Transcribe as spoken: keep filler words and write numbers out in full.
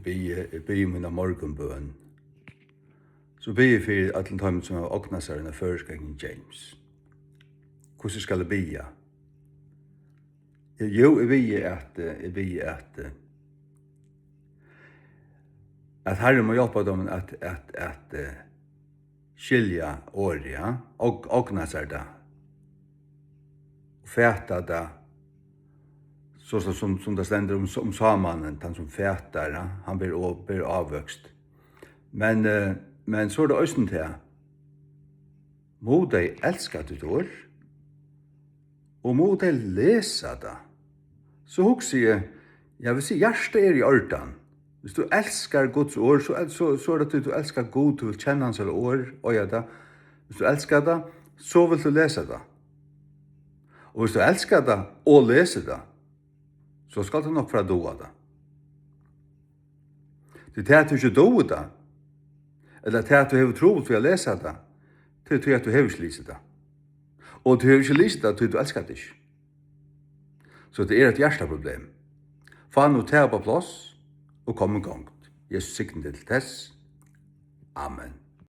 biði, eg biði mína morgunbøn. So biði eg fyri øllum teimum, sum hava ognað sær eina føroyska King James. Hvussu skal eg biðja? Eg, jú, eg biði at, eh, eg biði at, eh, at Harrin má hjálpa teimum at, at, at, eh, skilja orðið, ja? Og, ogna sær tað. Og fata tað. So, so sum, sum tað stendur um, um sámannin, tann sum fatar, ja? Hann ber, og, ber ávøkst. Men, eh, men so er tað eisini tað. Mugu tey elska títt orð, og mugu tey lesa tað. So hugsi eg, ja, hvis hjartað er í ordan, hvis tú elskar Guds orð, so, so, so er tað tí, tú elskar Gud, tú vilt kenna hansara orð, eiga tað. Hvis tú elskar tað, so vilt tú lesa tað. Og hvis tú elskar tað og lesur tað, so skalt tú nokk fara at duga tað. Tí tað, at tú ikki dugir tað, ella tað, at tú hevur trupult við at lesa tað, tað er tí, at tú hevur ikki lisið tað. Og tú hevur ikki lisið tað, tí tú elskar tað ikki. So tað er eitt hjartaproblem. Fá nú tað upp á pláss og kom í gongd. Jesus signi teg til tess. Amen.